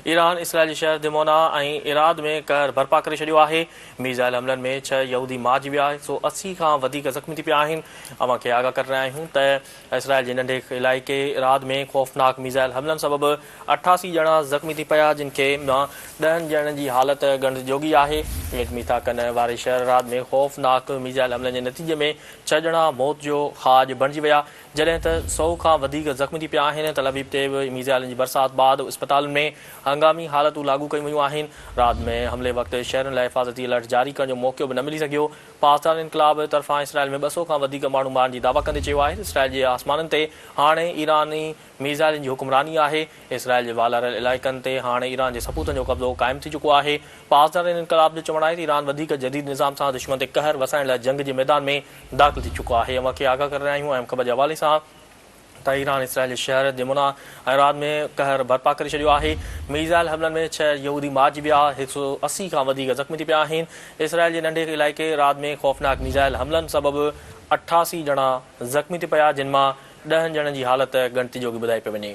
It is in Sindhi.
ايران اسرائيل جي شهر ديمونا ۽ اراد ۾ قهر برپا ڪري ڇڏيو آهي. ميزائل حملن ۾ ڇهه يهودي مارجي ويا، 180 کان وڌيڪ زخمي ٿي پيا آهن. اوهان کي آگاهه ڪري رهيا آهيون ته اسرائيل جي ننڍي علائقي اراد ۾ خوفناڪ ميزائل حملن سبب 88 ڄڻا زخمي ٿي پيا، جن کي مان ڏهن ڄڻن جي حالت ڳڻتي جوڳي آهي. ايٽمي ٿاڪن واري شهر اراد ۾ خوفناڪ ميزائل حملن جي نتيجي ۾ ڇهه ڄڻا موت جو کاڄ بڻجي ويا. جڏهن ته سئو کان وڌيڪ زخمي ٿي پيا آهن. تل ابيب تي به ميزائلن جي برسات بعد اسپتالن ۾ هنگامي حالتون لاڳو ڪيون ويون آهن. رات ۾ حملي وقت شهرين لاء حفاظتي الرٽ جاري ڪرڻ جو موقعو به نه ملي سگهيو. پاسداران انقلاب طرفان اسرائيل ۾ 200 کان وڌيڪ ماڻهو مارڻ جي دعويٰ ڪندي چيو آهي ته اسرائيل جي آسمانن تي هاڻي ايراني ميزائلن جي حڪمراني آهي. اسرائيل جي والاريل علائقن تي هاڻي ايران جي سپوتن جو قبضو قائم ٿي چڪو آهي. پاسداران انقلاب جو چوڻ آهي ته ايران وڌيڪ جديد نظام سان دشمن تي قهر وسائڻ لاء جنگ جي ميدان ۾ داخل ٿي چڪو آهي. اوهان کي آگاهه ڪري رهيا آهيون اهم خبر جي حوالي سان ته ايران اسرائيل جي شهر ديمونا ۽ راد ۾ قهر برپا ڪري ڇڏيو آهي. ميزائل حملن ۾ ڇهه يهودي مارجي ويا، 180 کان وڌيڪ زخمي ٿي پيا آهن. اسرائيل جي ننڍي علائقي راد ۾ خوفناڪ ميزائل حملن سبب 88 ڄڻا زخمي ٿي پيا، جن مان ڏهن ڄڻن جي حالت ڳڻتي جوڳي ٻڌائي پئي وڃي.